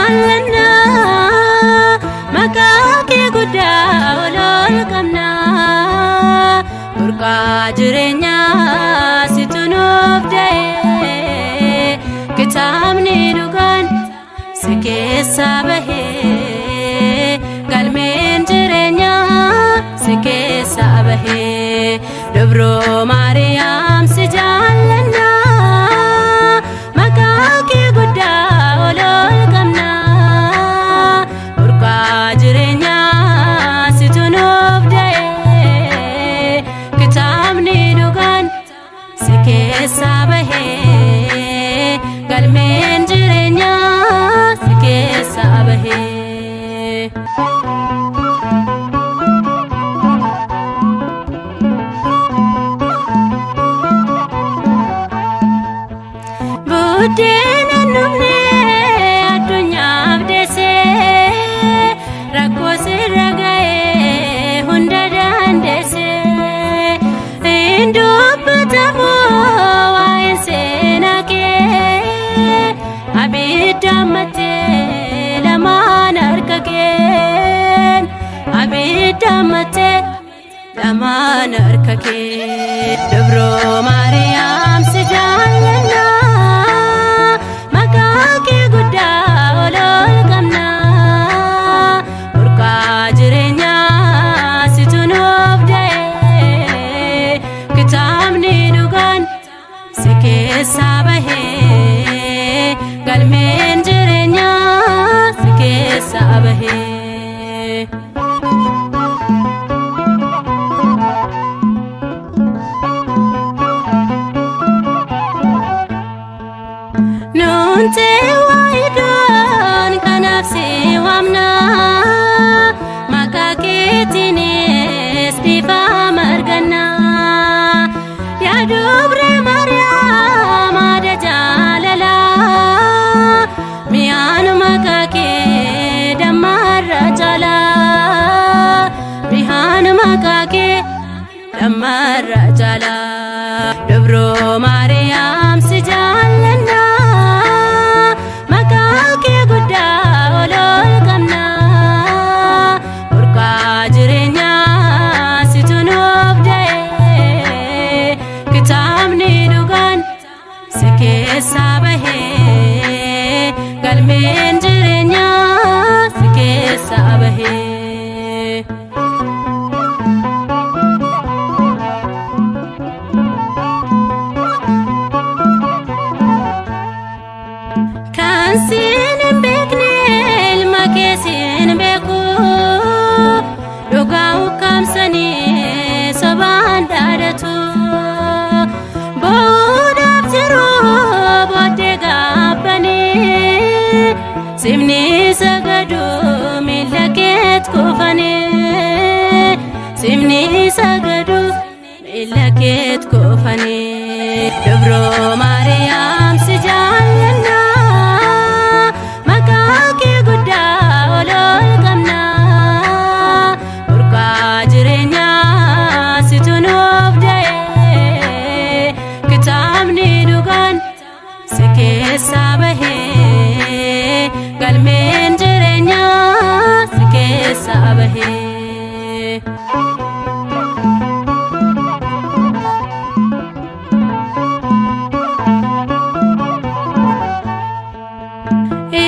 jaallanna, maqaa kee guddaa ol ol qabna. Burqaa jireenyaa situ nuuf da'e, kitaabni dhugaan si keessaa bahee, galmeen jireenyaa si keessaa bahee. Dubroo Maariyaam si jaallanna, maqaa kee guddaa ol ol qabna. Burqaa jireenyaa situ nuuf da'e, kitaabni dhugaan si keessaa bahee, galmeen jireenyaa si keessaa bahee. Buddeena dhumne addunyaaf deessee, rakkoo sirra ga'ee hunda dandeessee, hin dubbatamu waa'een seenaa kee, abidda mattee lamaan harka keen, abidda mattee lamaan harka kee. Dubroo Maariyaam si jaallanna, maqaa kee guddaa ol ol qabna. Burqaa jireenyaa situ nuuf da'e, kitaabni dhugaan si keessaa bahee, galmeen jireenyaa si keessaa bahee. Nuuntee waayidoon kanaaf si waamna, maqaa keetiinis dhiifama arganna. Yaa dubree Maariyaam haadha jaalalaa, mi'aan maqaa kee dammarra caalaa, mi'aan maqaa kee dammarra caalaa. Dubroo Maariyaam si jaallanna, maqaa kee guddaa ol ol qabna. Burqaa jireenyaa situ nuuf da'e, kitaabni dhugaan si keessaa bahee, galmeen jireenyaa si keessaa bahee. Kan siin hin beekne ilma kee siin beeku, dhugaa ukkaamsanii sobaan dhaadatu. Boodaaf jiru booddee gaabbanii, simni sagadu miilla keet kufanii, simni sagadu miilla keet kufanii. Dubroo Maariyaam si jaallanna, maqaa kee guddaa ol ol qabna. Burqaa jireenyaa situ nuuf da'e, kitaabni dhugaan si keessaa bahee, galmeen jireenyaa si keessaa bahee.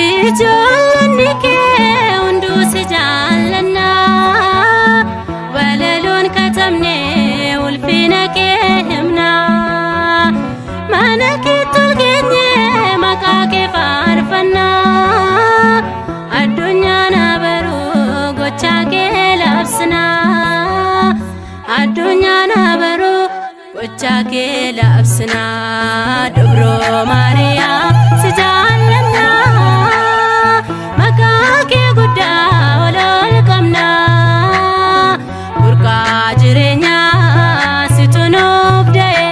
Ijoollonni kee hunduu si jaallanna, walaloon katabne ulfina kee himna. Mana keetti ol geenye maqaa kee faarfanna, addunyaan abaruu gochaa kee labsina, addunyaan abaruu gochaa kee labsina. Dubroo Maariyaam si jaallanna, maqaa kee guddaa ol ol qabna. Burqaa jireenyaa situ nuuf da'e,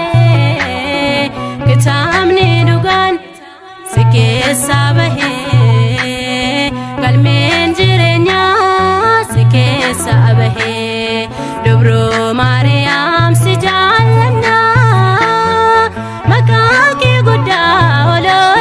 kitaabni dhugaan si keessaa bahee, galmeen jireenyaa si keessaa bahee. Dubroo Maariyaam si jaallanna, maqaa kee guddaa ol ol